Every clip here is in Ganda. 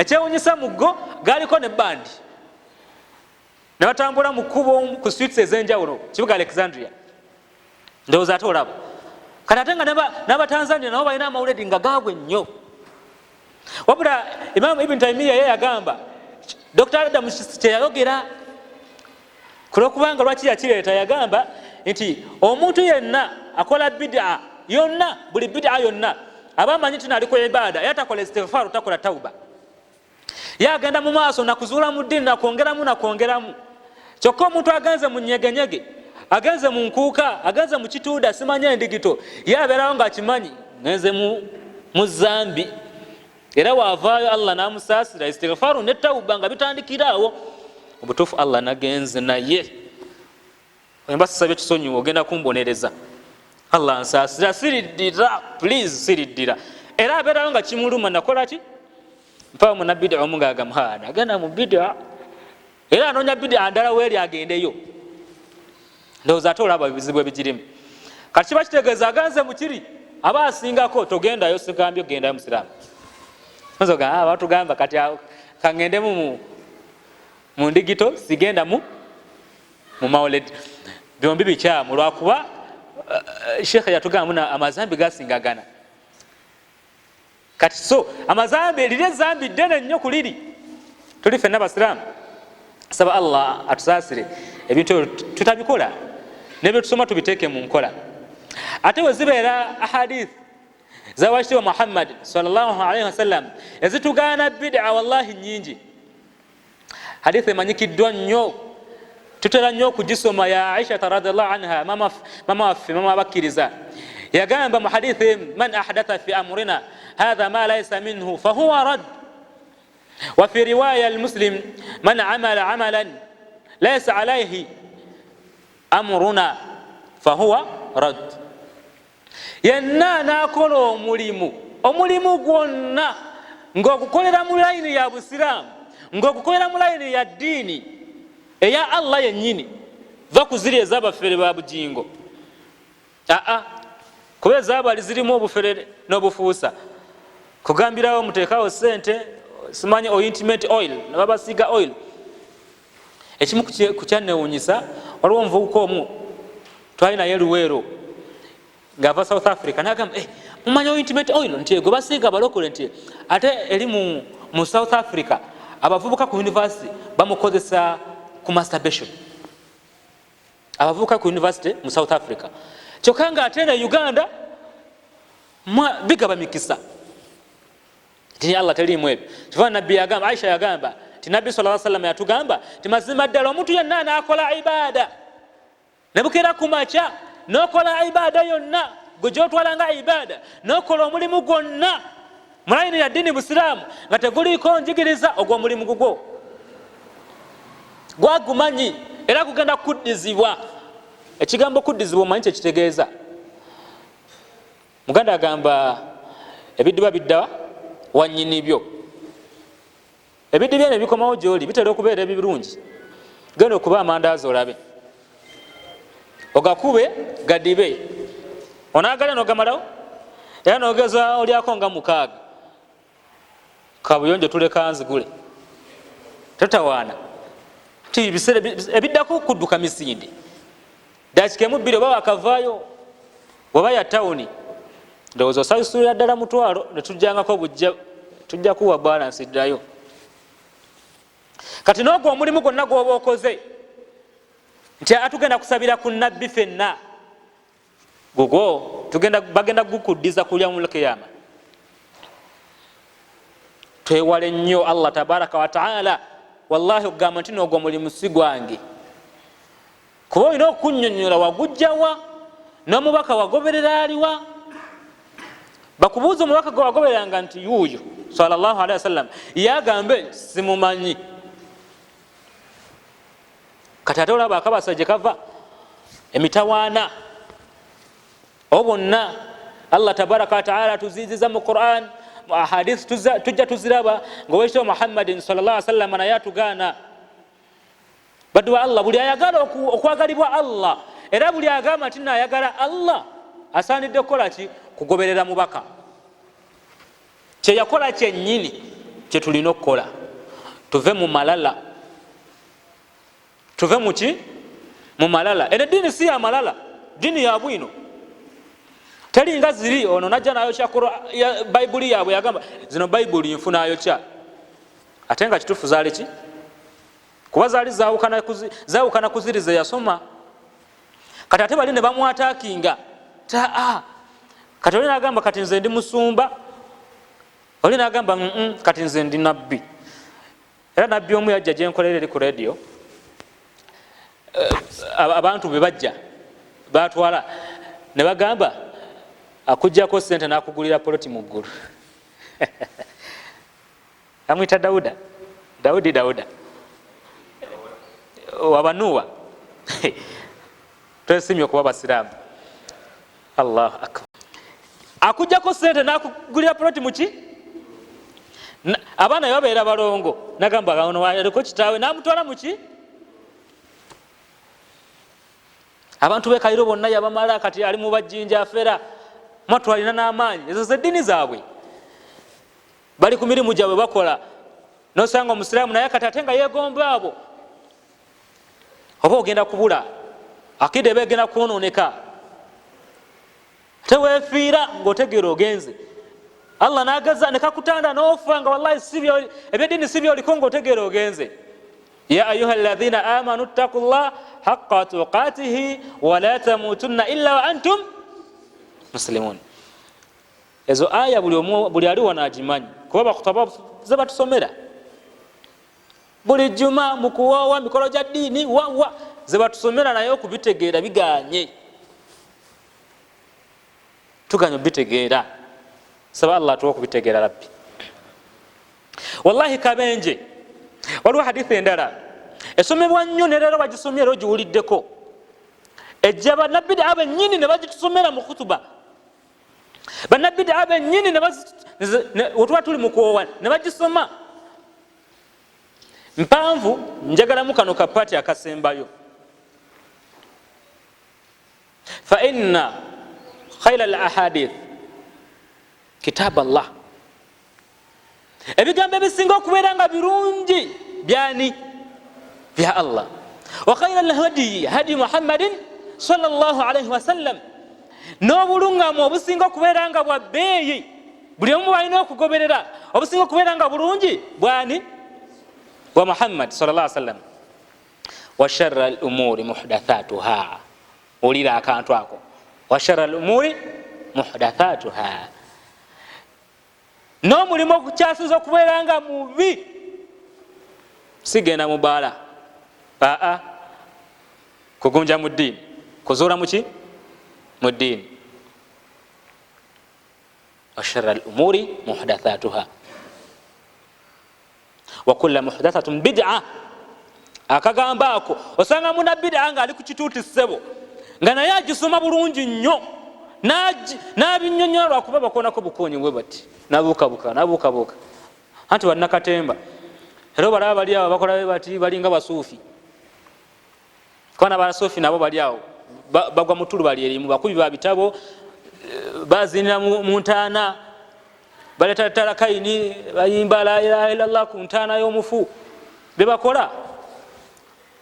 Ekyewunyisa, mu go galiko ne bandi ne batambula mu kkubo ku streets ez'enjawulo, kibuga Alexandria. Ndowooza ate olaba kati ate nga n'Abatanzania nabo balina amawuledi nga gaabwe nnyo. Wabula Imamu Ibn Taimiya ye yagamba, Dr Adamu kyeyayogera kulwokubanga lwaki yakireeta, yagamba nti omuntu yenna akola bidaa yonna, buli bidaa yonna, aba amanyi nti naliko ibaada, era takola istigfaru, takola tauba, ye agenda mu maaso nakuzuula mu ddiini, nakwongeramu, nakwongeramu. Kyokka omuntu agenze mu nyegenyege, agenze mu nkuuka, agenze mu kituuda, simanya endigito, ye abeerawo ngaakimanyi ngenze mu zambi, era waavaayo Allah namusaasira, istigfaru ne tauba nga bitandikiraawo. Obutuufu Allah nagenze naye emba sisabye kisonyiwa, ogenda kumbonereza. Allah nsaasira, siriddira, please, siriddira. Era abeerawo nga kimuluma. Nakolaki? Mpawo munabida omu ngaagamba agenda mu bida, era anoonya bida ndala weeri agendeyo. Ndowooza ate olaba ebizibu ebigirimu. Kati kiba kitegeeza aganze mukiri aba asingako. Togendayo, sigambye ogendayo musiraamu. Batugamba kati kaŋŋendemu mu ndigito, sigenda mu mawuled. Byombi bikyamu, lwakuba shekhe yatugamba amazambi gasingagana. Kati so amazambi, liri ezambi ddene nnyo ku liri. Tuli ffenna basiraamu, saba Allah atusaasire, ebintu ebyo tutabikola, nebyetusoma tubiteeke mu nkola. Ate we zibeera ahadith zawakitiibwa Muhammad salllahalaihi wasallam ezitugaana bida, wallahi nyingi. Hadith emanyikiddwa nnyo, tutera nnyo okugisoma, ya Aishata radiallahu anha, mama waffe, mama abakkiriza, yagamba mu hadithi: "Man ahdatha fi amrina hatha ma laisa minhu fahuwa rad." Wa fi riwaya almuslim: "Man amala amalan laisa alaihi amruna fahuwa rad." Yenna nakola omulimu, omulimu gwonna ngaogukolera mu layini ya busiraamu, ngaogukolera mu layini ya ddiini eya Allah yennyini, va ku ziri ezabafere ba Bujingo, aa kuba ezabali zirimu obufere n'obufuusa, kugambirawo muteekawo sente, simanyi ointment oil, nababasiiga oil. Ekimu kukyanewunyisa, waliwo omuvubuka omu twali naye Luweero ngaava South Africa, nagamba, "Eh, mumanyi ointment oil?" Nti gwe basiiga abalokole, nti ate eri mu South Africa abavubuka ku university bamukozesa ku masturbation, abavubuka ku university mu South Africa. Kyokka nga ate ne Uganda bigaba mikisa ti Allah terimu ebyo. Kiva nabbi yagamba, Aisha yagamba ti nabbi sa salama yatugamba ti mazima ddala omuntu yenna anakola ibaada, nebukeera ku makya nokola ibaada yonna gwe gyotwala nga ibaada, nokola omulimu gwonna mulayini ya ddiini busiraamu nga teguliiko njigiriza, ogwo omulimu gugwo gwagumanyi era gugenda kuddizibwa. Ekigambo kuddizibwa omanyi kyekitegeeza? Muganda agamba ebiddiba bidda wanyini byo. Ebiddi byene bikomawo gyoli bitera okubeera ebirungi. Genda okuba amandaazi olabe, ogakube gadibe, onagalya nogamalawo, era nogeza olyako nga mukaaga. Kabuyonjo tuleka nzigule, totawaana ti biseera ebiddako kudduka misinde, dakika emu bbiri oba wakavaayo, waba ya tawuni, ndowooza osasulira ddala mutwalo, netujjangako bujja, tujja kuwa balance ddayo. Kati nogwo omulimu gwonna gwoba okoze nti atugenda kusabira ku nabbi fenna, gugwo bagenda gukuddiza ku yaumulkiyama. Twewale nnyo Allah tabaraka wataala. Wallahi okugamba nti nogwo omulimu si gwange, kuba olina okunyonyola wagujjawa, n'omubaka wagoberera aliwa. Bakubuuza omubaka gwe wagobereranga nti yuuyo salllahalihi wasallam, yagambe simumanyi. Kati ate olaba akabasa gye kava emitawaana obo bonna. Allah tabaraka wataala tuziziza mu Quran, mu ahadith tujja tuziraba nga owekitiibwa Muhammadin salla sallama naye atugaana. Baddu ba Allah, buli ayagala okwagalibwa Allah, era buli agamba nti naayagala Allah, asaanidde kukola ki? Kugoberera mubaka kyeyakola kyennyini. Kyetulina okukola, tuve mu malala, tuve muki? Mu malala. Eno eddiini si ya malala, ddiini ya bwino, teringa ziri. Ono najja nayokya Bayibuli yaabwe, yagamba zino Bayibuli nfu, nayokya, ate nga kituufu zaali ki? Kuba zaali zawukana ku ziri zeyasoma. Kati ate bali ne bamwatakinga taa. Kati oli nagamba, kati nze ndi musumba. Oli nagamba, kati nze ndi nabbi. Era nabbi omu yajja gyenkolera eri ku radio, abantu be bajja batwala ne bagamba akujjako sente nakugulira poloti mu ggulu. Amwita Dawuda, Dawudi, Dawuda wabanuwa. Twesimye okuba basiraamu. Allahu akbar! Akujjako sente nakugulira poloti muki? Abaana babeera balongo, nagamba ono aliko kitaawe, namutwala muki? Abantu bekairo bonna yabamala, kati ali mubajinja afera mwatu, alina n'amaanyi. Ezo zeddiini zaabwe, bali ku mirimu gyabwe bakola. Nosanga omusiraamu naye kati ate nga yegomba abo. Oba ogenda kubula, akida eba egenda kwononeka, tewefiira ngaotegeera ogenze. Allah nagaza nekakutanda nofa nga wallahi ebyeddiini si byoliko, ngaotegeera ogenze. Ya ayuha alladhina amanu ttaku llah haqa tuqatihi wala tamutunna illa wa antum muslimun. Ezo aya buli ali wano agimanyi, kuba bakutaba ze batusomera buli juma mukuwoowa mikolo gya ddiini, wawa ze batusomera, naye okubitegeera biganye, tuganye obitegeera. Saba Allah atuwa okubitegeera. Rabbi, wallahi kabenje. Waliwo hadithi endala esomebwa nnyo, nereero bagisomye era ogiwuliddeko, ejja banabidaa bennyini ne bagitusomera mu khutuba. Banabidaa bennyini wetuba tuli mukwowa ne bagisoma mpanvu. Njagalamu kano kapati akasembayo: fa inna khaira al ahadith kitab Allah. Ebigambo ebisinga okubeera nga birungi byani? Bya Allah. Wa khaira alhadiyi hadi Muhammadin sallallahu alaihi wasallam. N'obulungamu obusinga okubeera nga bwa bbeeyi, buli omu balina okugoberera, obusinga okubeera nga bulungi bwani? Bwa Muhammad sallallahu alaihi wasallam. Wa sharra al umuri muhdathatuha. Olira akantu ako, wa sharra al umuri muhdathatuha. N'omulimu okukyasinza okubeera nga mubi sigenda mubaala, aa kugunja mu ddiini, kuzuula muki? Mu ddiini. Wa sharra al umuri muhdathatuha wa kulla muhdathatun bid'a. Akagambo ako osanga muna bid'a nga ali ku kituuti ssebo, nga naye agisoma bulungi nnyo, n'abinyonyola, lwakuba bakonako bukonyi bwe bati, nabuukabuka nabuukabuuka. Anti bannakatemba era obalaba bali awo bakola bwe bati, balinga basuufi, kuba nabasuufi nabo bali awo bagwa mutulu, bali erimu bakubi ba bitabo, bazinira mu ntaana, baleta talakaini, bayimba la ilaha illallah ku ntaana y'omufu, byebakola.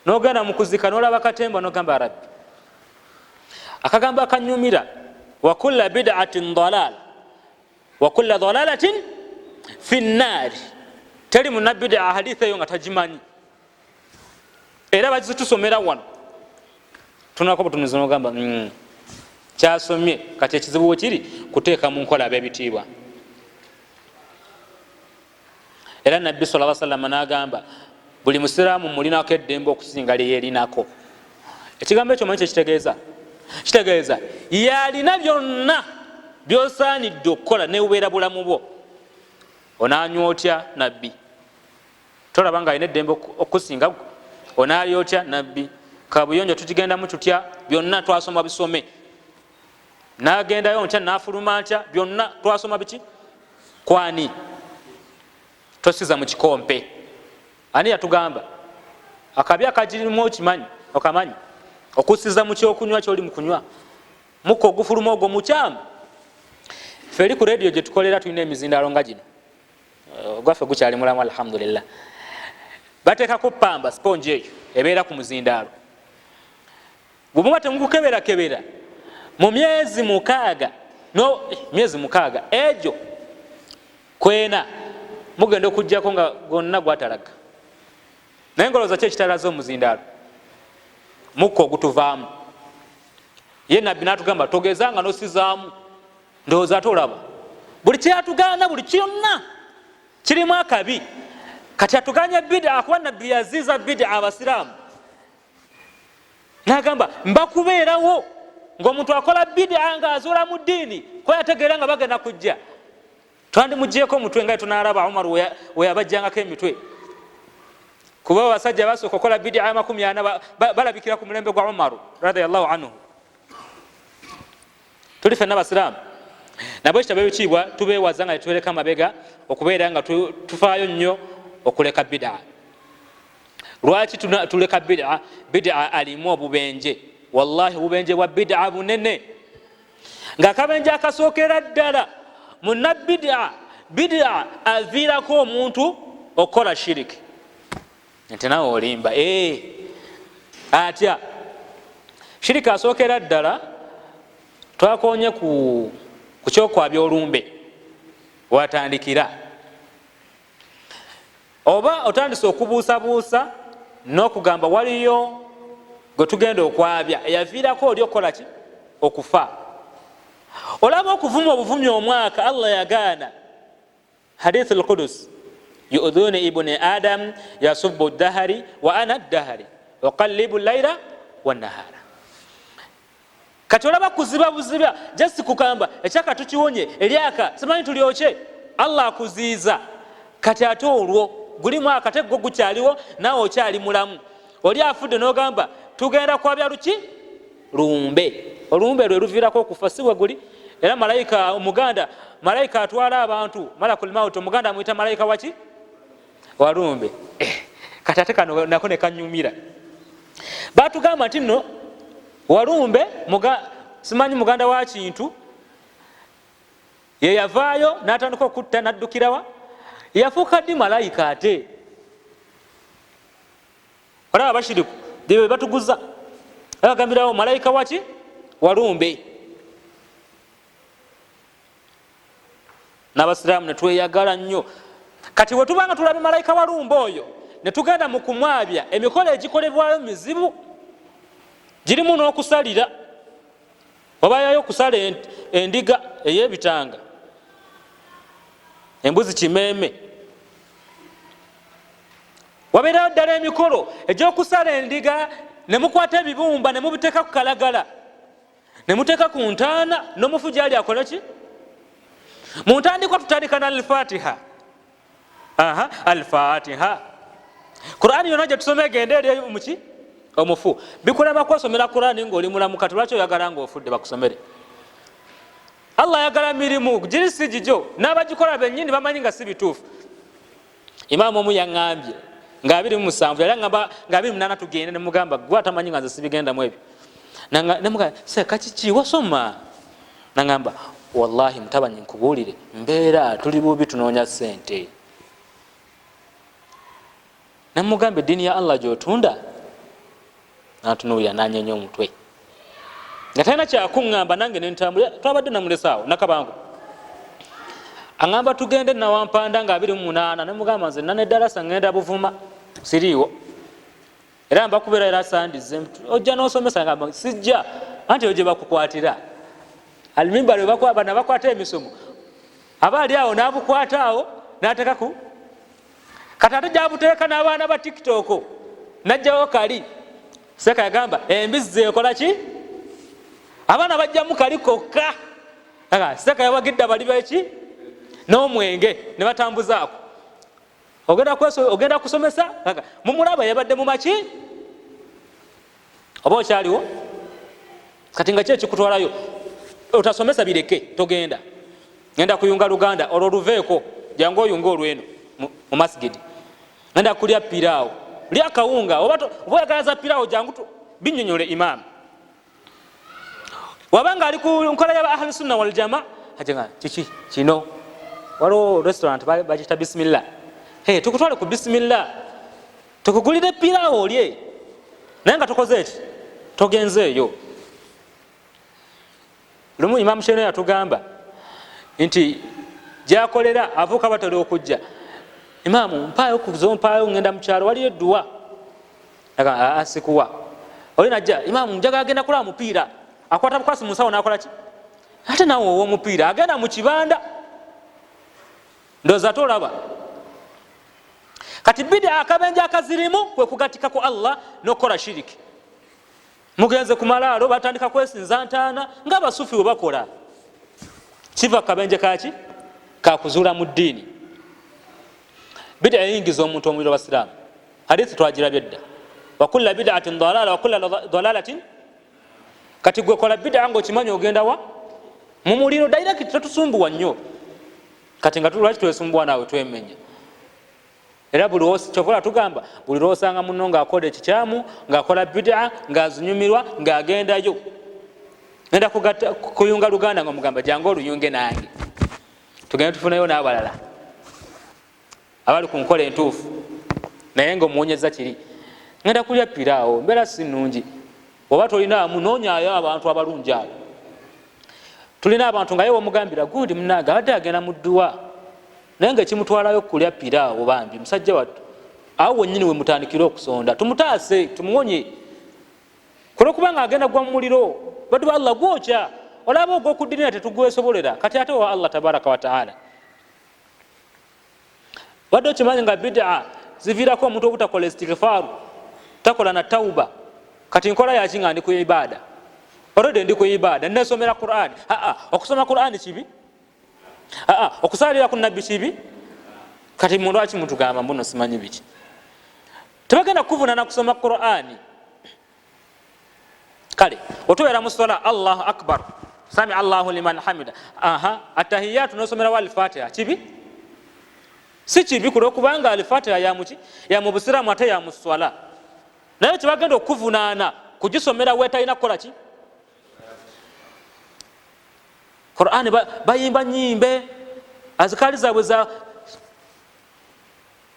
Nogenda mukuzika nolaba katemba, nogamba rabbi, akagambo akanyumira: wa kulla bid'atin dalal wa kulla dalalatin fi nnaari. Teri munabida haditha eyo nga tagimanyi, era bagitusomera wano, tunako butunuzi, nogamba kyasomye. Kati ekizibu wekiri kuteeka mu nkola ab'ebitiibwa. Era Nabbi sala salama nagamba, buli musiraamu mulinako eddembe okusinga lyeyerinako. Ekigambo ekyo manyi kyekitegeeza? Kitegeeza yalina byonna byosaanidde okukola newubeera bulamu bwo. Onanywa otya? Nabbi tolaba nga alina eddembe okusinga gwe? Onaalya otya? Nabbi. Kabuyonjo tukigendamu tutya? Byonna twasoma bisome. Nagendayo ntya? Nafuluma ntya? Byonna twasoma biki? Kwani tosiza mu kikompe? Ani yatugamba akabi akagirimu? Okimanyi, okamanyi okusiza mu kyokunywa kyoli mukunywa, mukka ogufuluma ogwo mukyamu. Fe eri ku rediyo gyetukolera tulina emizindalo nga gino. Ogwaffe gukyali mulamu, alhamdulillah. Bateekako pamba, sponge eyo ebeera ku muzindaalo. Bwemuba temugukeberakebera mu myezi 6, no myezi 6 egyo kwena mugenda okugjako nga gonna gwatalaga. Naye ngolowooza ki ekitalaza omuzindaalo? Mukka ogutuvaamu. Ye nabbi natugamba togezanga nosizaamu. Ndowooza ate olaba buli kyatugaana, buli kyonna kirimu akabi. Kati atuganye bida, kuba nabbi yaziiza bida abasiraamu, nagamba mbakubeerawo ngaomuntu akola bida nga azuula mu ddiini, kuba yategeera nga bagenda kujja twandimugyeko omutwe, nga tunalaba Umar weyabajjangako emitwe, kuba abasajja basooka okukola bida 40 balabikira ku mulembe gwa Umaru radiallahu anhu. Tuli fenna basiraamu, nabwe ekitabo ebitiibwa tubeewaza nga tetubereka amabega okubeera nga tufaayo nnyo okuleka bida. Lwaki tuleka bida? Bida alimu obubenje, wallahi obubenje bwa bida bunene. Ngaakabenje akasookera ddala muna bida, bida aviirako omuntu okukola shiriki. Nti nawe olimba atya shiriki asookera ddala? Twakonye ku kyokwabya olumbe, watandikira oba otandise okubuusabuusa n'okugamba waliyo gwe tugenda okwabya eyaviirako oli okukola ki? Okufa. Olaba okuvuma obuvumi omwaka, Allah yagaana. Hadith al-Qudus, yuudhuni ibuni adam yasubu dahari wa ana dahari uqallibu llaila wanahara. Kati olaba kuziba buziba, just kugamba ekyaka tukiwonye, eryaka simanyi tulyoke, Allah akuziiza. Kati ate olwo guli mwaka te gwo gukyaliwo, naawe okyali mulamu, oli afudde n'ogamba tugenda kwabya luki? Lumbe. Olumbe lwe luviirako okufa, si bwe guli? Era malayika omuganda, malayika atwala abantu, malakul maut, omuganda amuyita malayika waki? Walumbe. Kati ate kano nako nekanyumira, batugamba nti nno walumbe simanyi muganda wa kintu yeyavaayo natandika okutta, naddukirawa, yafuuka ddi malayika? Ate olaba abashiriku bye batuguza, bagambirawo malayika waki? Walumbe. N'abasiraamu netweyagala nnyo. Kati wetubanga tulabye malayika walumbe oyo netugenda mu kumwabya, emikolo egikolebwayo mizibu, girimu n'okusalira, wabayayo okusala endiga ey'ebitanga, embuzi kimeeme, wabeerayo ddala emikolo egyokusala endiga, nemukwata ebibumba nemubiteeka ku kalagala, nemuteeka ku ntaana n'omufu gyali akoleki. Mu ntandikwa tutandika na Alfatiha. Aha, Alfatiha, Qurani yonna gyetusoma egenda eri muki? Omufu. Bikulaba kwesomera Qurani ngaoli mulamu, kati lwaki oyagala ngaofudde bakusomere? Allah ayagala mirimu giri si gijo, n'abagikola bennyini bamanyi nga si bituufu. Imaamu omu yaŋŋambye nga 27, yali aŋŋamba nga 28 tugende, nemugamba gwe atamanyi nga nze sibigendamu ebyo. Nemugamba kaki wasoma? Naŋŋamba wallahi mutabanyi nkubuulire, mbeera tuli bubi, tunoonya ssente. Nemugamba eddiini ya Allah gyotunda? Natunuulira nanyenya omutwe nga talina kyakuŋŋamba, nange nentambula. Twabadde namulesaawo nakabangu, aŋamba tugende Nawampanda nga 28, nemugamba nze nana eddalasa ŋŋenda Buvuma, siriiwo, era mbakubeera era sandize ojja nosomesa. Ngamba sijja, anti eyo gye bakukwatira almimbali, bana bakwata emisomo, aba ali awo nabukwata awo natekaku. Kati ate gyabuteeka n'abaana ba TikTok najjawo kali seka yagamba embizzi ekola ki, abaana bajjamu kali kokka. Seka yawagidde abali beki n'omwenge ne batambuzaako. Ogenda kusomesa mumulaba yabadde mumaki oba okyaliwo? Kati nga ki ekikutwalayo? Otasomesa bireke, togenda, genda kuyunga luganda olwo luveeko, jangu oyunga olweno mu masigidi. Genda kulya piraawo, lya kawunga, oba oyagala za piraawo, jangu binyonyole imaamu. Wabanga ali ku nkola yaba ahlusunna waljama, ajenga kiki kino? Waliwo restaurant bagita Bisimillah. Hey, tukutwale ku Bisimillah, tukugulire piraawo olye, naye nga tokoze eki, togenzeeyo. Lumu Imamu Sheno yatugamba nti gyakolera avuuka batera okujja, "Imamu, mpaayo kuzompaayo, ngenda mukyalo, waliyo edduwa." "Sikuwa." Oli najja, "Imamu, njagala genda kulaba mupiira." Akwata bukwasi musawo nakolaki, ate nawe owomupiira agenda mu kibanda. Ndowooza ate olaba kati bidi akabenje akazirimu kwe kugatika ku Allah n'okukola shiriki. Mugenze ku malaalo, batandika kwesinza ntaana ngaabasufi bwe bakola. Kiva kabenje kaki? Kakuzuula mu ddiini. Bida yayingiza omuntu omuliro. Basiraamu, hadithi twagirabye dda, "Wakulla bidaatin dalala, wakulla dalalatin." Kati gwe kola bidaa nga okimanyi ogenda wa? Mu muliro direct. Totusumbuwa nnyo. Kati nga lwaki twesumbuwa naawe twemenya? Era kyovola tugamba, buli lwosanga muno ngaakola ekikyamu, ngaakola bidaa, ngaazinyumirwa, ngaagendayo, genda kuyunga luganda, nga omugamba, "Jangu oluyunge nange, tugende tufuneyo n'abalala abali ku nkola entuufu." Naye nga omuwonyeza kiri, "Ngenda kulya piraawo, mbeera si nungi." Oba tolinaamu, noonyayo abantu abalungi abo. Tulina abantu nga ye womugambira gundi, munange abadde agenda mu dduwa, naye nga ekimutwalayo kulya piraawo, bambi musajja wattu. Awo wenyini wemutandikire okusonda, tumutaase, tumuwonye, kulwokubanga agenda gwa mu muliro. Baddu ba Allah, gwokya olaba ogwokuddirira tetugwesobolera, kati ate wa Allah tabaraka wataala. Badde okimanyi nga bidaa ziviirako omuntu obutakola istigfaaru, takola na tauba? Kati nkola yaki nga ndi ku ibaada? Olwedde ndi ku ibaada, nesomera Quran. Aa, okusoma Quran kibi? Aa, okusalira ku nabbi kibi? Kati mulwaki mutugamba mbuno simanyi biki? Tebagenda kukuvunana kusoma Qurani. Kale otubeera musola, "Allahu akbar, sami Allahu liman hamida," aha, atahiyatu, nosomerawo Alfatiha. Kibi? Si kibi, kulwokubanga Alfatiha yamuki? Yamubusiramu, ate yamuswala. Naye kyebagenda okukuvunaana kugisomera wetalina kukola ki? Qurani. Bayimba nyimbe, azikali zaabwe za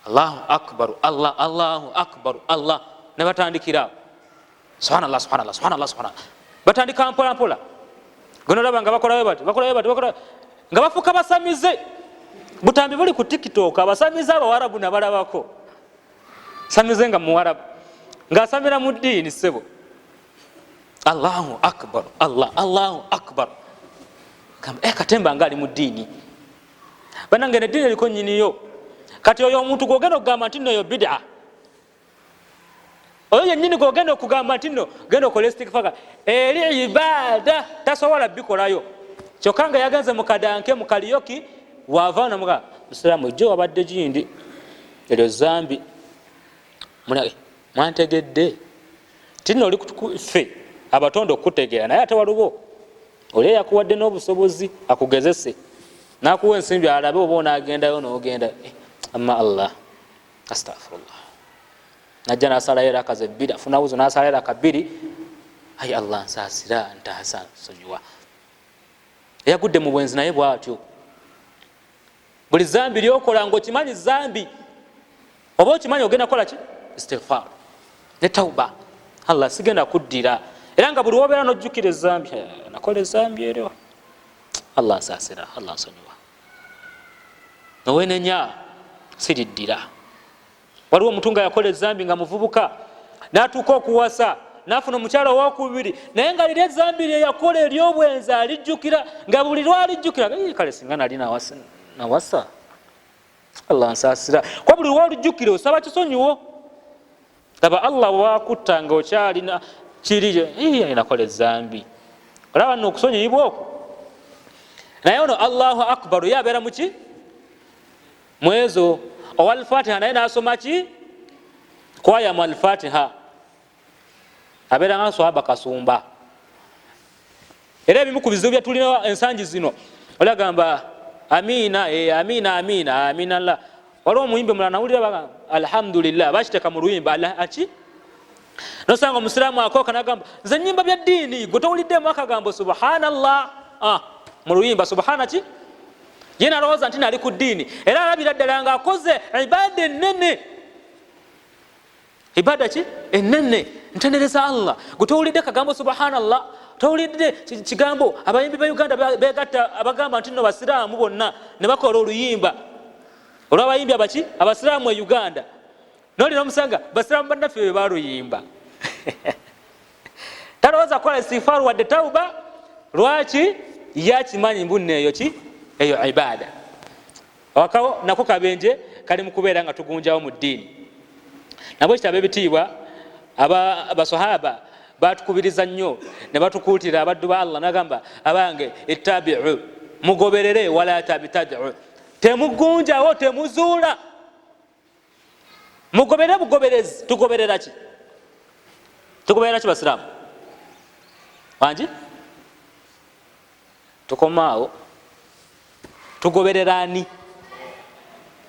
"Allahu akbaru, Allah, Allahu akbaru, Allah," nebatandikira "Subhanallah, subhanallah, subhanallah, subhanallah." Batandika mpola mpola, gonolaba nga bakolayo bati, bakolayo bati, bakola nga bafuuka basamize. Butambi buli ku TikTok, abasamize abawarabu nabalabako, samize nga muwarabu ngaasamira mu ddiini. Ssebo, "Allahu akbar, Allah, Allahu akbar." Katemba nga ali mu ddiini. Banange, neddiini eriko nyiniyo. Kati oyo omuntu gwogenda okugamba nti nno eyo bida, oyo yenyini gwogenda okugamba nti nno genda okola istigfaga eri ibaada, tasobola bikolayo. Kyokka nga yagenze mukadanke mukaliyoki, wava namuga, "Musiraamu, ejjo wabadde gindi, eryo zambi." Mwantegedde tinno oli ffe abatonda okukutegeera, naye ate waliwo oli eyakuwadde n'obusobozi akugezese, nakuwa ensimbi alabe oba onagendayo. Nogenda, amma Allah, astafirullah, najja nasalayo erakaze bbiri, afuna wuzo, nasalayo eraka bbiri, "Ayi Allah, nsaasira, ntaasa, nsonyiwa." Eyagudde mu bwenzi naye bwatyo. Buli zambi lyokola nga okimanyi zambi, oba okimanyi ogenda kukola ki? Istigfar ne tauba. "Allah, sigenda kuddira." Era nga buli wobeera nojjukira ezambi, "Nakola ezambi eryo, Allah nsaasira, Allah nsonyiwa," nowenenya, "Siriddira." Waliwo omuntu nga yakola ezambi nga muvubuka, natuuka okuwasa, nafuna omukyalo owokubiri, naye nga liri ezambi lyeyakola eryobwenzi alijjukira, nga buli lwalijjukira, "Kale singa nali nawasa, Allah nsaasira." Kuba buli lwolijjukira osaba kisonyiwo. Laba Allah bwakutta nga okyalina kiri, "Nakola ezambi." Olaba nno okusonyiyibwa okwo. Naye ono "Allahu akbaru" ye abeera muki? Mwezo owa Alfatiha, naye nasoma ki? Kwaya mu Alfatiha, abeera nga swaba kasumba. Era ebimu ku bizibu byetulina ensangi zino, olagamba, "Amina, amina, amina, amina." La, waliwo omuyimbi mulala nawulira, "Alhamdulillah," bakiteeka mu luyimba aki. Nosanga omusiraamu akooka nagamba, "Nze nyimba bya ddiini, gwe towuliddemu akagambo subhanallah?" Mu luyimba subhana ki? Ye nalowooza nti nali ku ddiini, era alabira ddala nga akoze ibaada ennene. Ibaada ki ennene? Ntendereza Allah. Gwe towulidde kagambo subhanallah, towulidde kigambo abayimbi ba Uganda begatta abagamba nti no basiraamu bonna ne bakola oluyimba olw'abayimbi abaki abasiraamu e Uganda, nolina omusanga basiraamu bannaffe be baluyimba. Talowooza kukola istighfaru wadde tauba. Lwaki? Yakimanyi mbunno eyo ki eyo ibaada. Wakawo nako kabenje kali mu kubeera nga tugunjawo mu ddiini. Nabwe kitabo ebitiibwa abasahaba batukubiriza nnyo ne batukuutira abaddu ba Allah, nagamba abange ittabiu, mugoberere, wala tabtadiu, temugunjawo, temuzuula, mugoberere bugoberezi. Tugoberera ki? Tugoberera ki basiraamu wangi? Tukomaawo, tugoberera ani?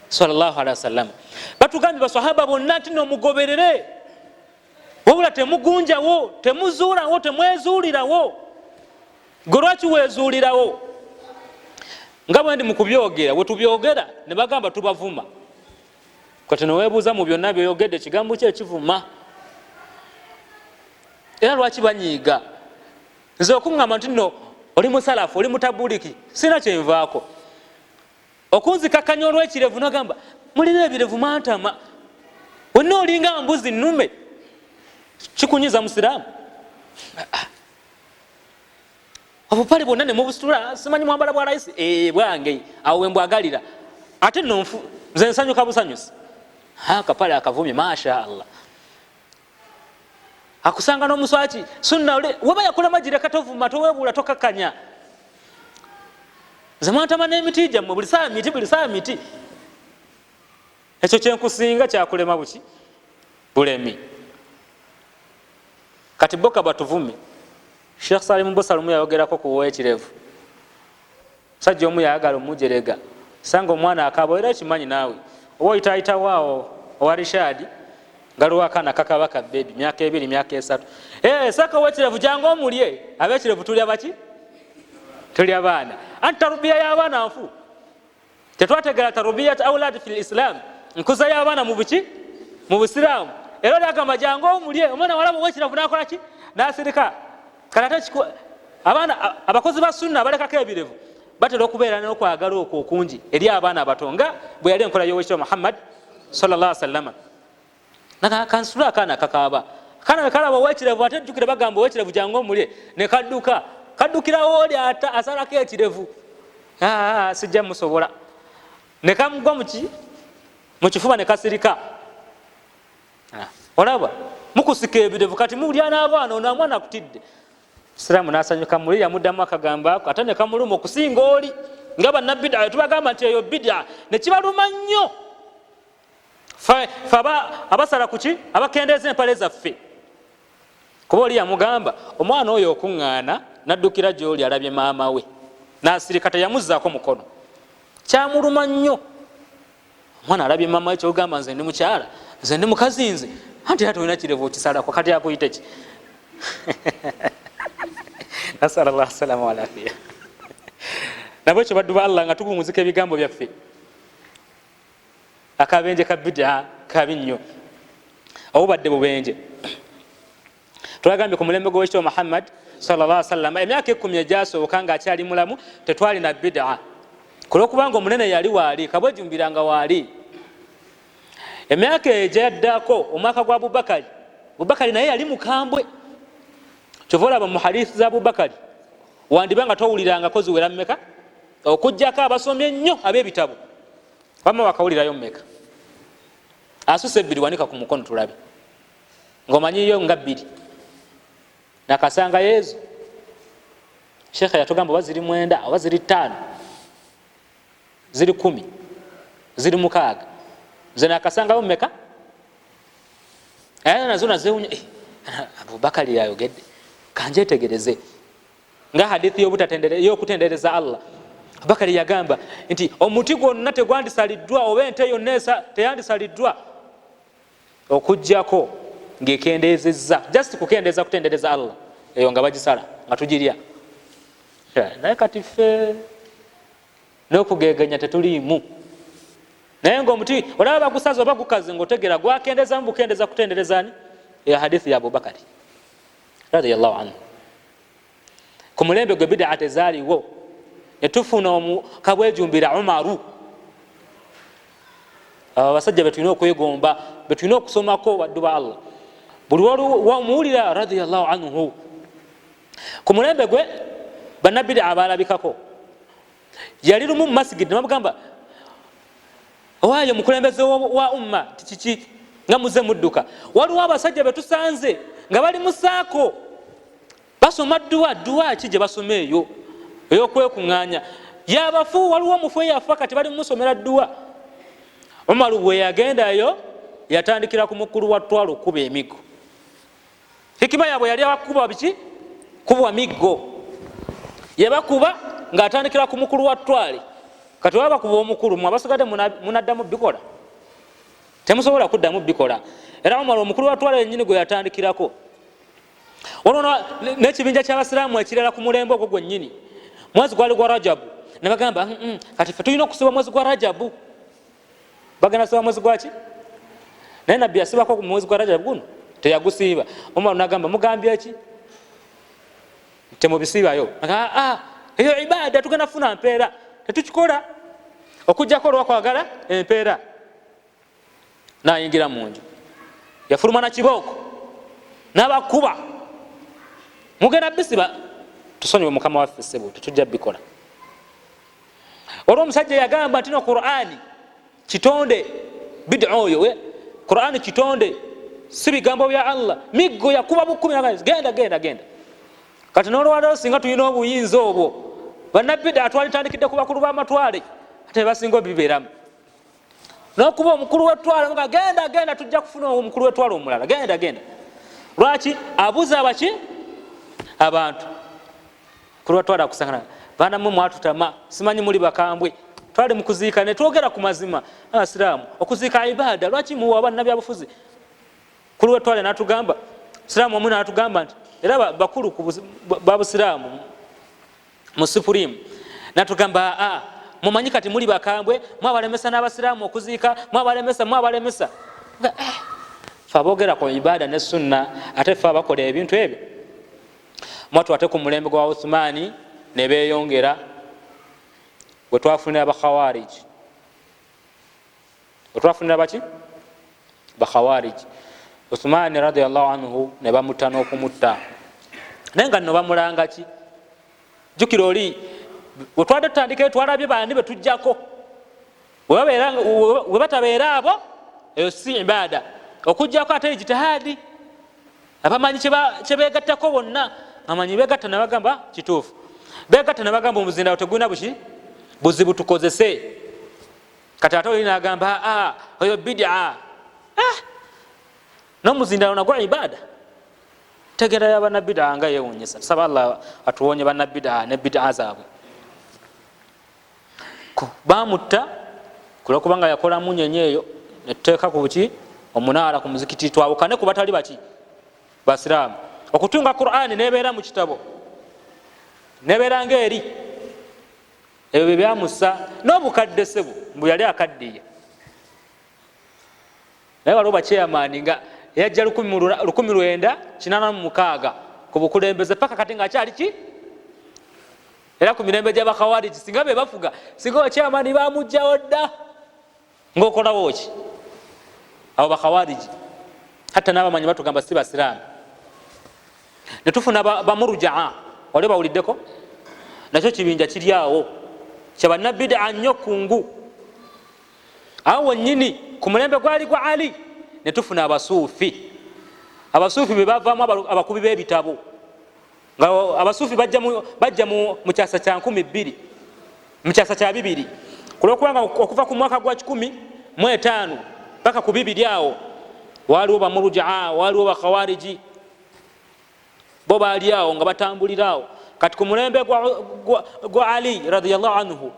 Sallallahu alaihi wasallam. Batugambye basahaba bonna nti nomugoberere, wabula temugunjawo, temuzuulawo, temwezuulirawo. Gwe lwaki wezuulirawo? Nga bwe ndi mu kubyogera, wetubyogera ne bagamba tubavuma. Kati neweebuuza mu byonna byoyogedde kigambo ki ekivuma, era lwaki banyiiga? Nze okuŋŋamba nti nno oli musalafu, oli mutabuliki, sirina kyenvaako. Okunzikakanya olw'ekirevu, nagamba mulina ebirevu mwantama, wenna olinga mbuzi nnume, kikunyiza musiraamu? Obupale bwonna nemubusitula, simanyi mwambala bwa raisi bwange, awo wembwagalira. Ate nno nze nsanyuka busanyusi, akapale akavumye, masha Allah. Akusanga n'omuswaki sunna weba yakulama gireka, tovuma, towebuula, tokakanya. Nze mwantama n'emiti gyammwe, buli saa miti, buli saa miti. Ekyo kyenkusinga kyakulema buki bulemi. Kati boka batuvume. Sheikh Salim Bosalumu yayogerako ku wekirevu, musajja omu yayagala omujerega, sanga omwana akaba, era ekimanyi naawe oba oyitayitawo awo owa Rishadi, ngaliwo akaana kakaba ka bebi, myaka 2, myaka 3. Saka owekirevu jangu omulye. Abekirevu tulya baki? Tulya baana. Anti tarubiya y'abaana nfu, tetwategera tarubiyat aulad fi lislam, nkuza y'abaana mu buki? Mu busiraamu. Era oli agamba jangu omulye, omwana walaba owekirevu nakola ki? Nasirika. Kati ate abaana abakozi ba sunna abalekako ebirevu batera okubeera n'okwagala okwo okungi eri abaana abato, nga bwe yali enkola y'owekitiibwa Muhammad sallallahu alaihi wasallam. Kansula akaana kakaaba, akaana wekalaba owekirevu, ate jjukire bagamba owekirevu jangu omulye, ne kadduka, kaddukirawo oli ata asalako ekirevu, sijja musobola, ne kamugwa muki mu kifuba ne kasirika. Olaba mukusika ebirevu, kati mulya n'abaana, ono omwana akutidde. Siraamu nasanyuka, muli yamuddamu akagamba ako, ate ne kamuluma okusinga oli. Nga bannabida tubagamba nti eyo bida, nekibaluma nnyo. Fe abasala kuki abakendeeza empale zaffe, kuba oli yamugamba omwana oyo okuŋŋaana naddukira gyoli alabye maama we nasirika, teyamuzzaako mukono, kyamuluma nnyo. Omwana alabye maama we, kyogamba nze ndi mukyala, nze ndi mukazi, nze anti era tolina kirevu okisalako, kati akuyite ki? Nasala llah salama walafiya. Nabwekyo baddu ba Allah, nga tubuŋuzika ebigambo byaffe, akabenje ka bida kabi nnyo, obubadde bubenje. Twagambye ku mulembe gw'owekitiibwa Muhammad sallallahu alaihi wasallam, emyaka 10 egyasooka ng'akyali mulamu tetwalina bida, kulwokubanga omunene yali waali, kabwejumbiranga waali. Emyaka egyaddako, omwaka gwa Abubakari, Abubakari naye yali mukambwe. Kyova olaba mu hadisi za Abubakari wandiba nga towulirangako ziwera mmeka, okugjako abasomye ennyo ab'ebitabo. Wamma wakawulirayo mmeka? Asusa 2, wanika ku mukono tulabe ng'omanyiyo nga 2. Nakasanga yezu shekhe yatugamba oba ziri 9, oba ziri 5, ziri 10, ziri 6. Nze nakasangayo mmeka? Era nazo nazewunya, Abubakari yayogedde, kanjetegereze. Nga hadithi y'okutendereza Allah, Abubakari yagamba nti omuti gwonna tegwandisaliddwa, oba ente yonna teyandisaliddwa okugjako ng'ekendezezza, just kukendeeza kutendereza Allah, eyo nga bagisala nga tugirya. Naye kati ffe N'okugegenya tetuliimu, naye nga omuti olaba bagusaza oba gukaze, ngaotegera gwakendezamu bukendeza kutenderezani eyo hadithi ya Abubakari radiallahu anhu. Ku mulembe gwe bidaa tezaaliwo. Netufuna kabwejumbira Umaru. Abo abasajja betulina okwegomba, betulina okusomako, baddu ba Allah. Buli wamuwulira radiallahu anhu, ku mulembe gwe banabidaa balabikako. Yali lumu mumasigidi, nebamugamba, "Owaayo mukulembeze wa umma, tikiki nga muze mudduka? Waliwo abasajja betusanze nga bali musaako basoma dduwa." Dduwa ki gye basoma eyo eyokwekuŋŋaanya yabafu? Waliwo omufu eyafa, kati bali mumusomera dduwa. Umaru bwe yagendayo, yatandikira ku mukulu wa twala okuba emiggo. Hikima yabwe yali abakuba biki? Kubwa miggo. Yebakuba ngaatandikira ku mukulu wa twale. Kati oba bakuba omukulu, mwe abasigadde munaddamu bikola? Temusobola kuddamu bikola. Era Umar omukulu wa twale yenyini gwe yatandikirako. Waliwo n'ekibinja kyabasiraamu ekirala ku mulembe ogwo gwennyini. Mwezi gwali gwa Rajabu, nebagamba, "Kati fe tulina okusiba mwezi gwa Rajabu." Bagenda siba mwezi gwaki? Naye Nabbi yasibako mwezi gwa Rajabu guno? Teyagusiiba. Umar nagamba, "Mugambye eki? Temubisiibayo." "Eyo ibada, tugenda kufuna mpeera. Tetukikola okujjako olwakwagala empeera." Nayingira munju, yafuluma na kibooko, nabakuba, "Mugenda bisiba? Tusonyiwe mukama waffe sebo, tetujja bikola." Olwo omusajja yagamba nti no Qurani kitonde, bida oyo, Qurani kitonde, si bigambo bya Allah. Miggo yakuba bukumi, "Genda, genda, genda." Kati nolwaliro singa tulina obuyinza obwo, banabida twalitandikidde ku bakulu bamatwale, ate basinga obibeeramu nokuba omukulu wetwale nga, "Genda, genda, tujja kufuna omukulu wetwale omulala, genda, genda." Lwaki abuza abaki abantu? Mukulu wetwale akusangana, "Baana mwe mwatutama, simanyi muli bakambwe. Twali mukuziika netwogera ku mazima. Abasiraamu, okuziika ibada, lwaki muwa bannabyabufuzi?" Mukulu wetwale natugamba, siraamu omu natugamba nti era bakulu babusiraamu mu supreme, natugamba, "Aa, mumanyi kati muli bakambwe, mwabalemesa n'abasiraamu okuziika, mwabalemesa, mwabalemesa." Fe aboogera ku ibada ne sunna, ate fe abakola ebintu ebyo? Mwatu ate ku mulembe gwa Uthmaani nebeyongera, wetwafunira bakhawariji. Wetwafunira baki? Bakhawariji. Uthmaani radiallahu anhu ne bamutta n'okumutta. Naye nga nno bamulanga ki? Jukira oli wetwadde tutandikayo, twalabye bandi betujjako. We batabeera abo, eyo si ibada okujjako ate ijtihaadi. Abamanyi kyebegattako bonna, amanyi begatta nebagamba kituufu, begatta nebagamba omuzindalo tegulina buki buzibu, tukozese. Kati ate oli nagamba oyo bidaa. Nomuzindalo nagwo ibada. Tegera yabanabidaa nga yewunyisa. Tusaba Allah atuwonye banabidaa ne bidaa zaabwe. Bamutta kulwokubanga yakola munyenye eyo, netuteeka ku buki omunaala ku muzikiti, twawukane ku batali baki basiraamu. Okutunga Qurani nebeera mu kitabo, nebeera ngaeri ebyo byebyamusa n'obukadde sebo, mbu yali akaddiye. Naye waliwo bakyeyamaani nga yajja 1986 ku bukulembeze paka kati nga akyali ki. Era ku mirembe gyabakawariji, singa bebafuga, singa bakyeyamaani bamugjawo dda. Ngaokolawo ki abo bakawariji? Hatta n'abamanyi batugamba si basiraamu. Netufuna bamurujaa, wali bawuliddeko? Nakyo kibinja kiri awo kyabanabidaa nnyo kungu awo wenyini. Ku mulembe gwali gwa Ali, netufuna abasuufi. Abasuufi bebavaamu abakubi b'ebitabo. Nga abasuufi bajja mu kyasa kya 2000, mu kyasa kya 2, kulwokubanga okuva ku mwaka gwa 1005 paka ku 2 awo waliwo bamurujaa, waliwo bakhawariji, bo baali awo nga batambulira awo. Kati ku mulembe gwa Ali radiallahu anhu,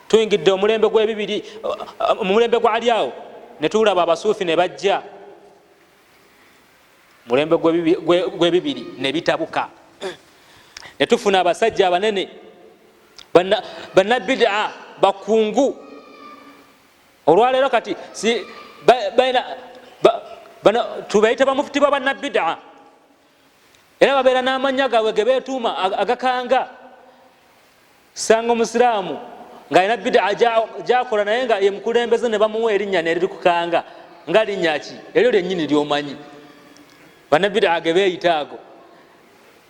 tuyingidde omulembe gwebibiri, mulembe gwa Ali awo netulaba abasuufi ne bajja mulembe gwebibiri nebitabuka, netufuna abasajja abanene banabidaa. Bakungu olwaleero kati tubayite bamufuti ba bannabidaa, era babeera n'amannya gaabwe ge beetuuma agakanga. Sanga omusiraamu ng'alina bidaa gyakola, naye nga ye mukulembeze, ne bamuwa erinnya nerikukanga nga linnya ki eryo lyennyini lyomanyi bannabidaa ge beeyita ago.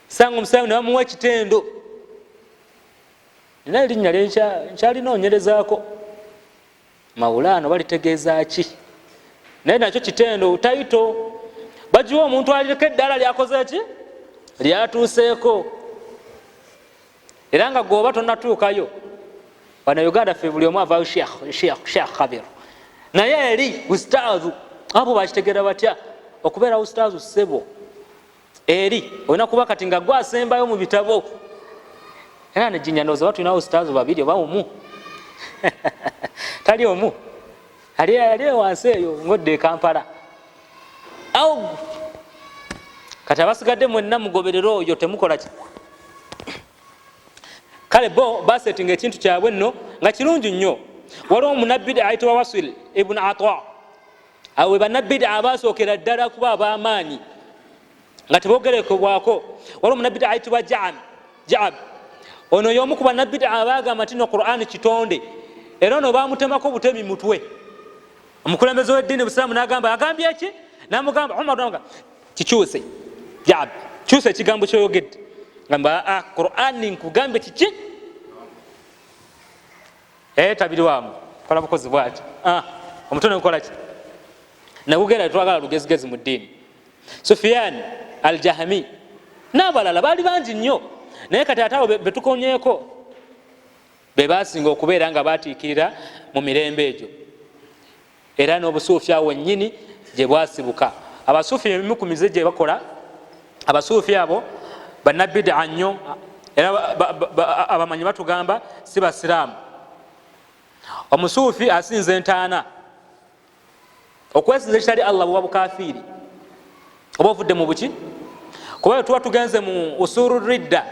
Sanga omusiraamu ne bamuwa ekitendo, nina erinnya nkyalinoonyerezaako, mawulaano balitegeeza ki, naye nakyo kitendo, title bagiwa omuntu alireko eddaala lyakoze ki, lyatuuseeko. Era nga gwoba tonatuukayo, bana Uganda ffe buli omu avaayo sheikh, sheikh, sheikh Khabir, naye eri ustaazu. Abo bakitegeera batya okubeera ustaazu? Ssebo, eri olina kuba kati nga gwasembayo mu bitabo. Era nejinya ndowooza oba tulinawo ustaazu babiri oba omu, tali omu, ali wansi eyo ngodde e Kampala awo. Kati abasigadde mwenna mugoberere oyo, temukola ki. Kale bo basetinga ekintu kyabwe nno nga kirungi nnyo. Waliwo omunabbidi ayitibwa Wasil Ibuni Ata. Abo be bannabbidi abasookera ddala kuba ab'amaanyi nga tebogerekebwako. Waliwo omunabbidi ayitibwa Jaab. Ono y'omu ku bannabbidi abagamba nti no Quran kitonde, era ono bamutemako butemi mutwe. Omukulembeze w'eddiini busiraamu nagamba, agambye eki? Namugamba Umar, namugamba, "Kikyuse Jaab, kyusa ekigambo kyoyogedde." Gamba, "Aa, Quran nkugambye kiki?" Tabiri wamu kola bukozi bwati, omutwe negukola ki, negugenda. Twagala lugezigezi mu ddiini. Sufiyan Aljahami n'abalala baali bangi nnyo, naye kati ate abo betukonyeko be basinga okubeera nga batiikirira mu mirembe egyo. Era n'obusuufi awo wennyini gye bwasibuka. Abasuufi ebimu ku mize gye bakola, abasuufi abo bannabidaa nnyo, era abamanyi batugamba si basiraamu. Omusuufi asinza entaana. Okwesinza ekitali Allah buba bukafiiri, oba ovudde mu buki, kuba tuba tugenze mu usuru ridda,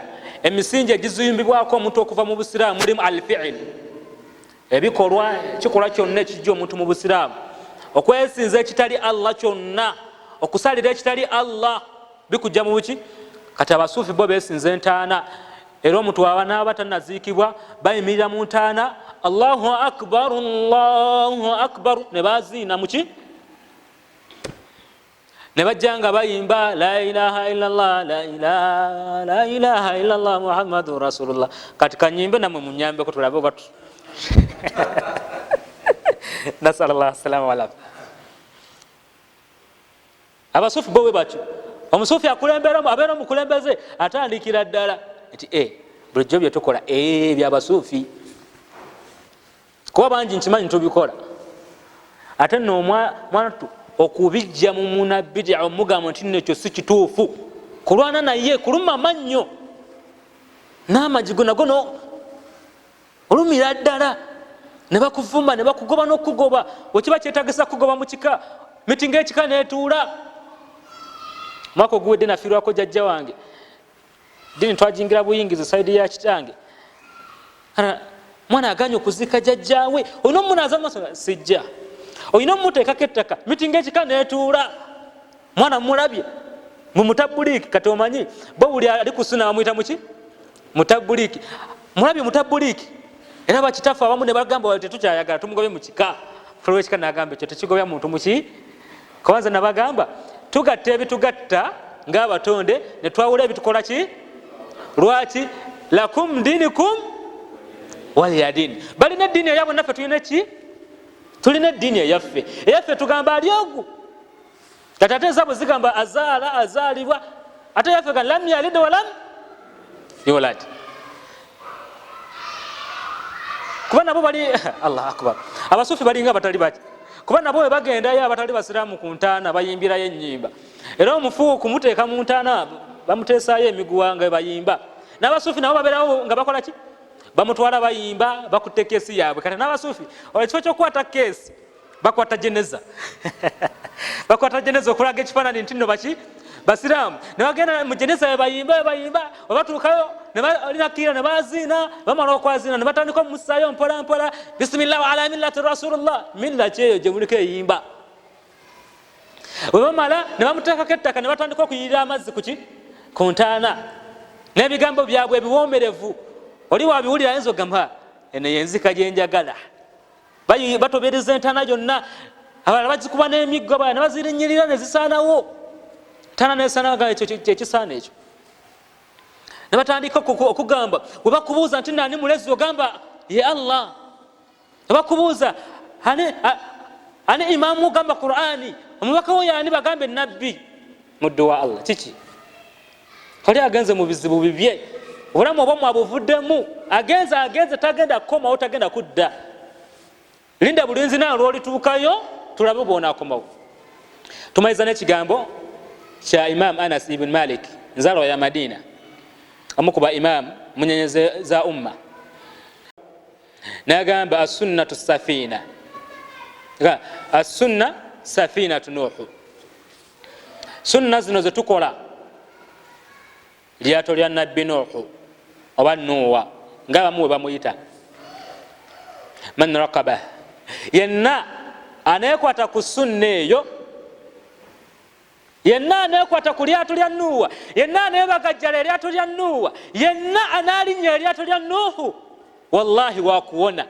emisingi egizimbibwako omuntu okuva mu busiraamu, mulimu alfiil, ebikolwa, ekikolwa kyonna ekijja omuntu mu busiraamu. Okwesinza ekitali Allah kyonna, okusalira ekitali Allah, bikujja mu buki. Kati abasuufi bo besinza entaana, era omuntu waba naaba tanaziikibwa, bayimirira mu ntaana, "Allahu akbar, Allahu akbar," ne baziina muki, ne bajja nga bayimba, "La ilaha illallah, la ilaha illallah, Muhammadun rasulullah." Kati kanyimbe namwe munyambeko tulabe oba. Nasalallah salama walafi. Abasuufi bo bwe batyo. Omusuufi akulembera, abeera omukulembeze, atandikira ddala nti bulijjo byetukola byabasuufi, kuba bangi nkimanyi tubikola. Ate nno omwana okubijja mu munabidia, omugamba nti nno ekyo si kituufu, kulwana naye kuluma mannyo n'amajigo nago no olumira ddala, ne bakuvuma, ne bakugoba n'okugoba. Wekiba kyetagisa kugoba mu kika, mitinga ekika netuula. Mwaka oguwedde nafiirwako jajja wange. Dini twajingira buyingizi side ya kitange. Mwana aganye okuzika jajjawe, olina omunaza maaso, sijja, olina omumuteekako ettaka, mitinga ekika netuula. Mwana mulabye mumutabuliiki. Kati omanyi bo buli ali kusuna bamwyita muki, mutabuliiki. Mulabye mutabuliiki. Era bakitaffe abamu ne bagamba, "Tetukyayagala, tumugobye mu kika." Fulwekika nagamba, "Ekyo tekigobya muntu muki." Kubanza nabagamba tugatta ebitugatta ngaabatonde, netwawula ebitukola ki. Lwaki? Lakum dinikum waliya dini. Balina eddiini eyabwe, naffe tulina ki? Tulina eddiini eyaffe. Eyaffe tugamba ali ogu. Kati ate ezaabwe zigamba azaala, azaalibwa. Ate yaffe ga lam yalid walam yulad. Kuba nabo bali, Allah akbar, abasuufi balinga abatali baki, kuba nabo bwe bagendayo abatali basiraamu ku ntaana bayimbirayo enyimba. Era omufu okumuteeka mu ntaana bamuteesaayo emiguwa nga bayimba. N'abasuufi nabo babeerawo nga bakola ki? Bamutwala, bayimba, bakutte keesi yaabwe. Kati n'abasuufi ekifo kyokukwata keesi bakwata jeneza, bakwata jeneza okulaga ekifaananyi nti nno baki Basiraamu ne bagenda mu jeneza webayimba webayimba, webatuukayo nebalinakira ne baziina, bamala okwazina ne batandika omumusaayo mpola mpola, bisimillah wa ala millati rasulullah. Milla kyeyo gye muliko eyimba. Webamala ne bamuteekako ettaka ne batandika okuyirira amazzi kuki ku ntaana n'ebigambo byabwe ebiwoomerevu. Oli wabiwulira ayinza ogamba eno yenzika gyenjagala. Batobereza entaana yonna, abalala bazikuba n'emiggo, abalala ne bazirinyirira ne zisaanawo ntaana nesaanawo kyekisaana ekyo. Ne batandika okugamba, we bakubuuza nti nani mulezi, ogamba ye Allah. Ne bakubuuza ani imaamu, ogamba Qurani. Omubaka wo yaani, bagambe nabbi muddu wa Allah. Kiki oli agenze mu bizibu bibye, obulamu obwo mwabuvuddemu, agenze agenze tagenda kukomawo, tagenda kudda. Linda bulinzi nawe lwolituukayo tulabe bwonakomawo. Tumaliza n'ekigambo kya Imam Anas ibn Malik, nzalwa ya Madina, omu ku ba imam munyenye za umma. Nagamba assunnatu safina, assunna safinatu Nuhu. Sunna zino zetukola lyato lya nabbi Nuhu oba Nuwa nga abamu we bamuyita. Man rakaba, yenna aneekwata ku sunna eyo, yenna aneekwata ku lyato lya Nuwa, yenna aneebagajjala eryato lya Nuwa, yenna anaalinnya eryato lya Nuhu, wallahi wakuwona.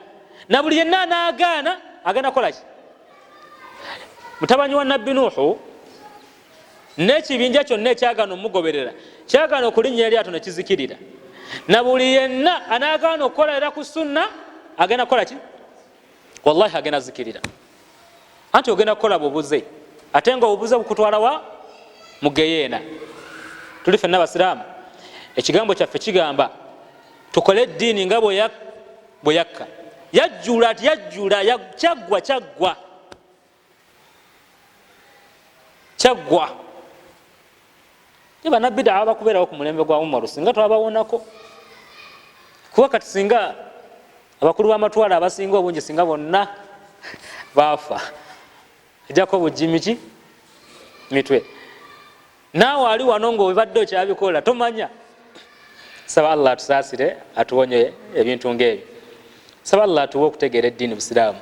Na buli yenna anaagaana agenda kukolaki? Mutabanyi wa nabbi Nuhu n'ekibinja kyonna ekyagaana omugoberera kyagaana okulinnya eryato nekizikirira. Na buli yenna anaagaana okukolera ku sunna agenda kukolaki? Wallahi agenda zikirira. Anti ogenda kukola bubuze, ate nga obubuze bukutwala wa mugeyeena. Tuli fenna basiraamu, ekigambo kyaffe kigamba tukole eddiini nga bwe yakka. Yajjula ati yajjula, kyaggwa kyaggwa kyaggwa. Bannabbidaa bakubeerawo ku mulembe gwa Umaru singa twabawonako, kuba kati singa abakulu b'amatwalo abasinga obungi singa bonna baafa, ejjako bujimiki mitwe. Naawe ali wano ngaobibadde okyabikola tomanya. Saba Allah atusaasire atuwonye ebintu ngaebyo. Saba Allah atuwe okutegeera eddiini busiraamu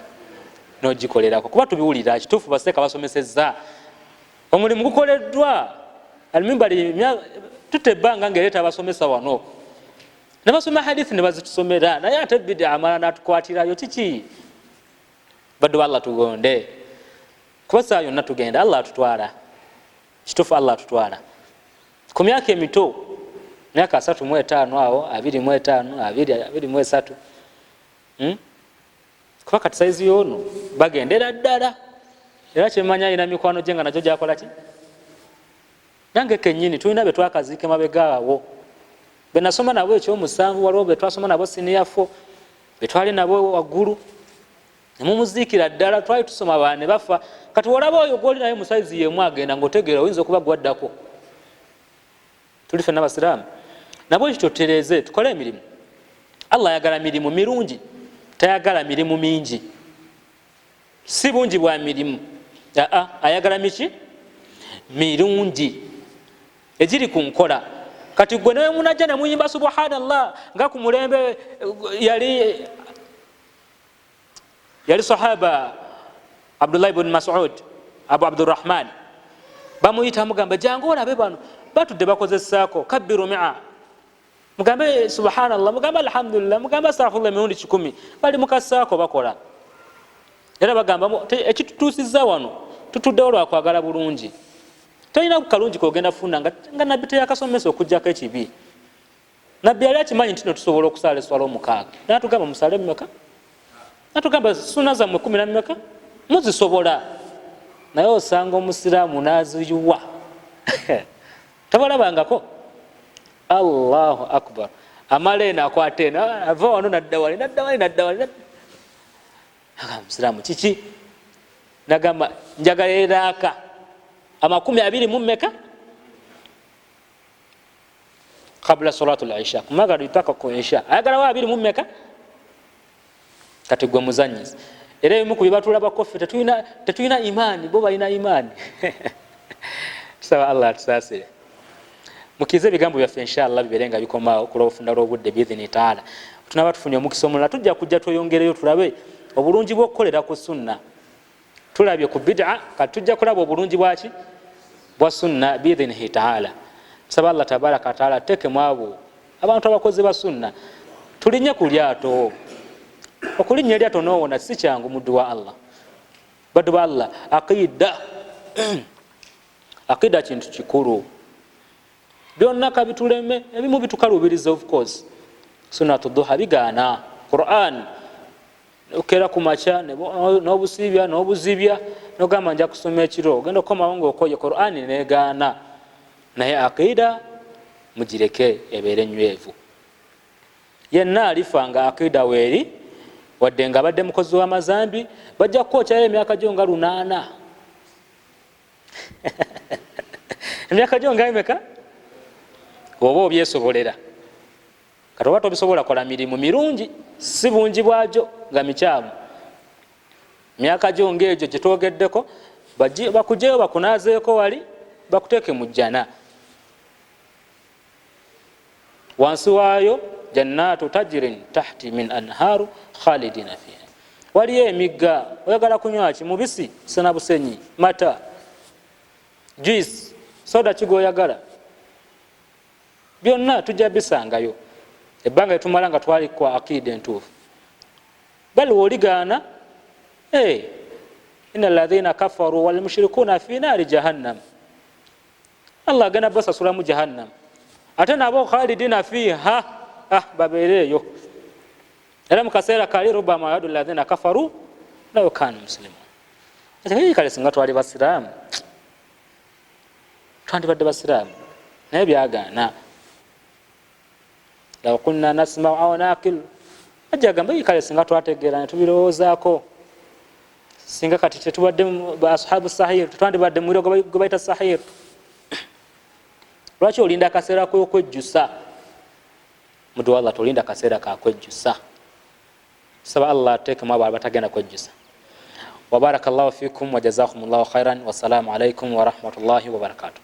n'ogikolerako, kuba tubiwulira kituufu. Baseeka basomesezza, omulimu gukoleddwa almimbali, tutta ebbanga ngaereeta abasomesa wano ne basoma hadithi ne bazitusomera, naye ate bida amala natukwatirayo kiki? Baddu ba Allah, tugonde, kuba saa yonna tugenda. Allah atutwala kituufu, Allah atutwala ku myaka emito, myaka 35 awo, 25, 23. Kuba kati saizi yoono bagendera ddala, era kyemanya alina mikwano gye nga nagyo gyakolaki. Nange kenyini tulina betwakaziika emabega awo benasoma nabo ekyomusanvu, waliwo betwasoma nabo siniya 4, betwali nabo waggulu nemumuziikira ddala, twali tusoma bane bafa. Kati olaba oyo gwoli naye musaizi yemu agenda, ngaotegeera oyinza okuba gwaddako. Tuli fenna basiraamu, nabwe ekyo tutereeze, tukole emirimu. Allah ayagala mirimu mirungi, tayagala mirimu mingi. Si bungi bwa mirimu, aa ayagala miki mirungi egiri ku nkola. Kati gwe nawe munajja nemuyimba subhanallah nga ku mulembe yali sahaba Abdullahi bn Masud, Abu Abdurahman bamuyita, mugamba jangu olabe bano batudde bakozesaako kabiru mia, mugambe subhanallah, mugambe alhamdulillah, mugambe astaghfirullah emirundi 100, bali mukasaako bakola. Era bagamba ekitutuusiza wano tutuddewo lwakwagala bulungi. Tolina kalungi kogenda funa nga nabbi teyakasomesa okugjako ekibi. Nabbi yali akimanyi nti no tusobola okusaala eswala 6, natugamba musaale mumeka, natugamba suna zammwe 10 na mumeka muzisobola, naye osanga omusiraamu naziyuwa tabalabangako. Allahu akbar, amala eno akwata eno, ava wano nadda wali, nadda wali, nadda wali. Musiraamu kiki? Nagamba njagala eraaka 20 mumeka kabula salatu lisha, kumagaribi paka ku isha, ayagalawo 20 mumeka. Kati gwe muzanyizi, era ebimu ku byebatulabako ffe tetulina imaani, bo balina imaani. Tusaba Allah atusaasire. Mukirize ebigambo byaffe inshallah bibeere nga bikomaawo ku lw'obufunda lw'obudde biidhini taala. Tunaba tufunye omukisa omulala tujja kujja tweyongereyo tulabe obulungi bw'okukolera ku sunna. Tulabye ku bid'a, kati tujja kulaba obulungi bwaki bwa sunna biidhinihi taala. Tusaba Allah tabaraka wataala ateekemu abo abantu abakozi ba sunna, tulinye ku lyato. Okulinnya eryato n'owona si kyangu muddu wa Allah. Baddu ba Allah, aqida aqida kintu kikulu. Byonna kabituleme, ebimu bitukalubiriza of course. Sunnatu duha bigaana, Quran okera ku makya n'obusiibya n'obuzibya nogamba nja kusoma ekiro, ogenda okukomawo ngaokoye, Quran negaana. Naye aqida mugireke ebeere nywevu. Yenna alifa nga aqida weeri, wadde nga abadde mukozi w'amazambi, bajja kukwokyayo emyaka gyo nga 800. Emyaka gyo nga emeka oba obyesobolera. Kati oba tobisobola, kola mirimu mirungi, si bungi bwagyo nga mikyamu. Emyaka gyo ngaegyo gyetwogeddeko bakujeyo bakunaazeeko wali bakuteeke mu jjana. Wansi waayo jannatu tajrin tahti min anharu khalidina fiha, waliyo emigga. Oyagala kunywa ki? Mubisi, sena busenyi, mata, juice, soda, kigoyagala byonna tujja bisangayo ebbanga lyetumala nga twali kwa aqida entuufu. Bal woligaana, ina alladhina kafaru walmushrikuna fi naari jahannam, Allah agenda basasulamu jahannam, ate nabo khalidina fiha, babeereeyo. Era mukaseera kali rubama yadu alladhina kafaru law kanu muslimun. Kale singa twali basiraamu, twandibadde basiraamu, naye byagaana. Law kunna nasmau aw naqilu, ajja agamba kale singa twategeera netubirowoozaako, singa kati tetubadde ashabu sahir, tetwandibadde muliro gwe bayita sahir. Lwaki olinda akaseera kokwejjusa? Muddu wa Allah, tolinda kaseera kakwejjusa. Saba Allah ateekemu abo abatagenda kwejjusa. Wabaraka llahu fikum wajazakum llahu khairan, wassalamu alaikum warahmatullahi wabarakatuh.